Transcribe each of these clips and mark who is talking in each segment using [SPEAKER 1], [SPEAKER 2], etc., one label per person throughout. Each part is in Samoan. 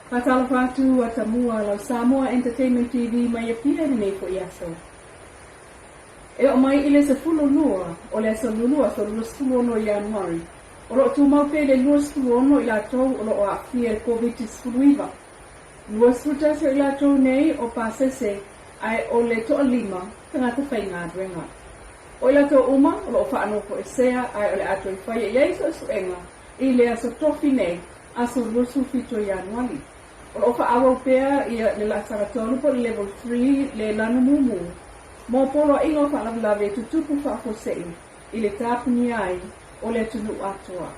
[SPEAKER 1] Faatalofa atu Atamua lau Samoa Entertainment TV mai Apia i lenei foi aso. E oo mai i le 12 o le aso Lulu aso 26 Ianuari, o lo o tumau pea i le 26 i latou o lo o aafia i le Koviti-19. 21 o i latou nei o pasese ae o le toalima tagata faigaluega. O i latou uma o lo o faanofoesea ae o le a toe faia i ai suesuega i le aso Tofi nei, aso 27 o Ianuari. O lo o faaauau pea ia le laasaga tolu po o le Level 3 le lanu mumu mo poloaiga o faalavelave e tutupu faafuasei i le tapunia ai o le atunuu atoa.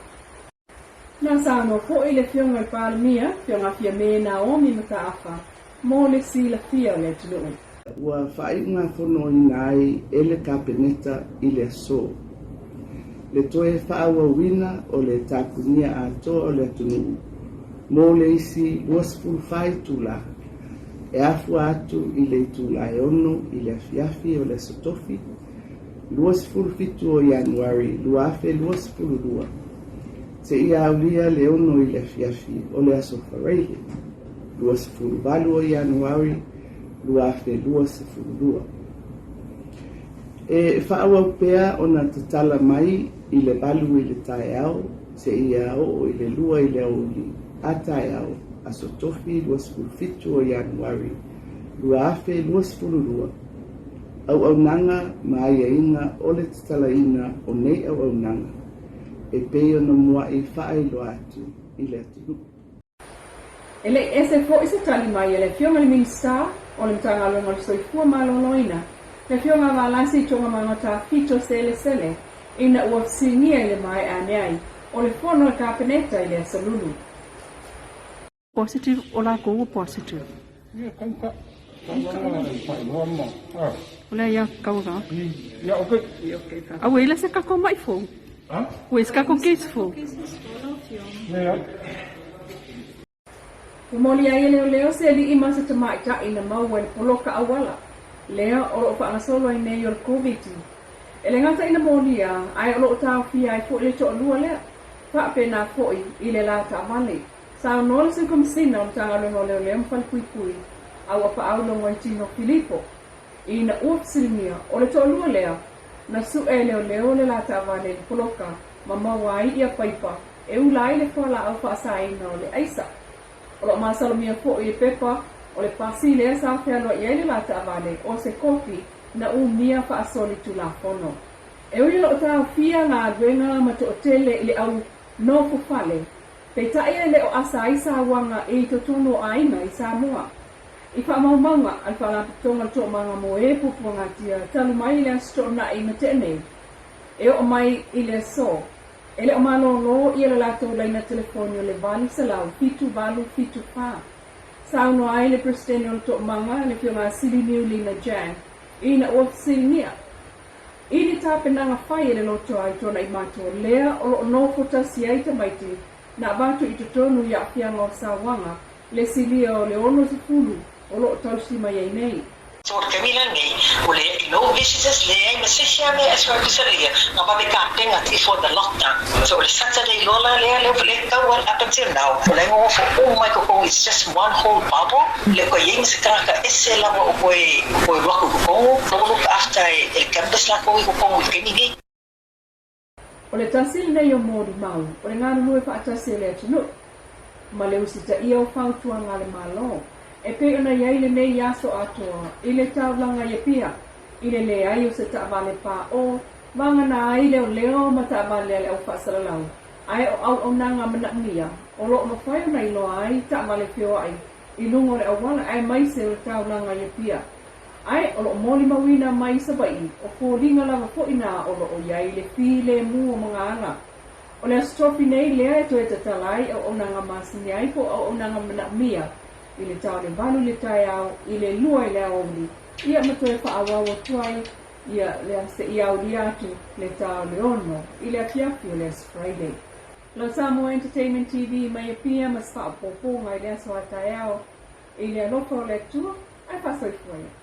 [SPEAKER 1] Na saunoa foi le Afioga i le Palemia, Afioga Fiame Naomi Mataafa, mo le silafia o le atunuu.
[SPEAKER 2] Ua faaiugafonoina ai e le Kapeneta i le aso le toe faaauauina o le tapunia atoa o le atunuu mo le isi 24 itula e afua atu i le itula e 6 i le afiafi o le Aso Tofi 27 o Ianuari 2022 seia aulia le 6 i le afiafi o le Aso Faraile 28 o Ianuari 2022. E faaauau pea ona tatala mai i le 8 i le taeao seia oo i le 2 i le aoauli a taeao, Aso Tofi 27 o Ianuari 2022, auaunaga ma aiaiga o le tatalaina o nei auaunaga e pei ona mua'i faailoa atu i le atunuu.
[SPEAKER 1] E le i ese foi se tali mai a le Afioga i le Minisita o le Matagaluega o le Soifua Maloloina, le Afioga a Valasi Togamagata Fito Selesele, ina ua fesiligia i le maea ane ai o le fono a le Kapeneta i le Aso Lulu. Positive o lakou ua positive. O lea ia kau ka. A ua ila se kako mai fou. Ua i se kako case fou. Ua moli ai e leoleo se alii ma se tamaitai na maua i le poloka auala lea o lo o faagasolo ai nei o le Koviti. E le gata ina molia, ae o lo o taofia ai foi le toalua lea. Faapena foi i le la taavale. Saunoa le Sui Komesina o Matagaluega o Leoleo ma Falepuipui, Auapaau Logoitino Filipo, ina ua fesiligia, o le toalua lea na sue e leoleo le la taavale i le poloka ma maua ai ia paipa e ula ai le fualaau faasaina o le aisa. O lo o masalomia foi le pepa o le pasi lea sa fealuai ai le la taavale o se kopi na umia faasolitulafono. E ui o lo o taofia galuega ma toatele i le au nofo fale, Peitai e le o asa ai sauaga i totonu o aiga i Samoa. I faamaumauga a le Faalapotopotoga o le Toomaga mo e Puapuagatia talu mai i le Aso Toonai na tea nei, e oo mai i le aso, e le o malōlō ia le latou laina telefoni o le 800 7874. Saunoa ai le Peresetene o le Toomaga, le Afioga a Sili Niulina Jang, ina ua fesiligia i ni tapenaga fai e le lotoa i Tuanaimato lea o lo o nofo tasi ai tamaiti na avatu i totonu i aafiaga o sauaga le silia o le 60 o lo o tausi mai ai nei.
[SPEAKER 3] So le taimi lenei, ua leai no visitors, leai ma se isi lava mea as far as ia, na vave tapena before the lockdown. So o le Saturday loa la lea, lea ua le tau up until now, o la e nonofo uma mai totonu, it's just one whole bubble, le o ka i ai ma se tagata ese lava o koe o koe alu atu i totonu, o look after e le campus latou i totonu i le taimi nei.
[SPEAKER 1] O le tasi lenei o molimau o le galulue faatasi o le atunuu ma le usitaia o fautuaga a le Malo e pei ona i ai lenei aso atoa i le taulaga i Apia i le leai o se taavale pā-o vagana ai leoleo ma taavale a le au faasalalau ae o auaunaga manaomia o lo o mafai ona iloa ai taavale feoai i luga o le auala aemaise o le taulaga i Apia. Ae o lo o molimauina mai i Savaii, o foliga lava foi na o lo o i ai le filemu o Magaala. O le Aso Tofi nei lea e toe tatala ai auaunaga masani ai po o auaunaga manaomia i le ta o le 8 i le taeao i le 2 i le aoauli, ia ma toe faaauau atu ai ia le seia aulia atu le ta o le 6 i le afiafi o le Aso Friday. Lau Samoa Entertainment TV mai Apia ma se faaopoopoga i le aso a taeao i le alofa o le Atua ae faasoifua ia.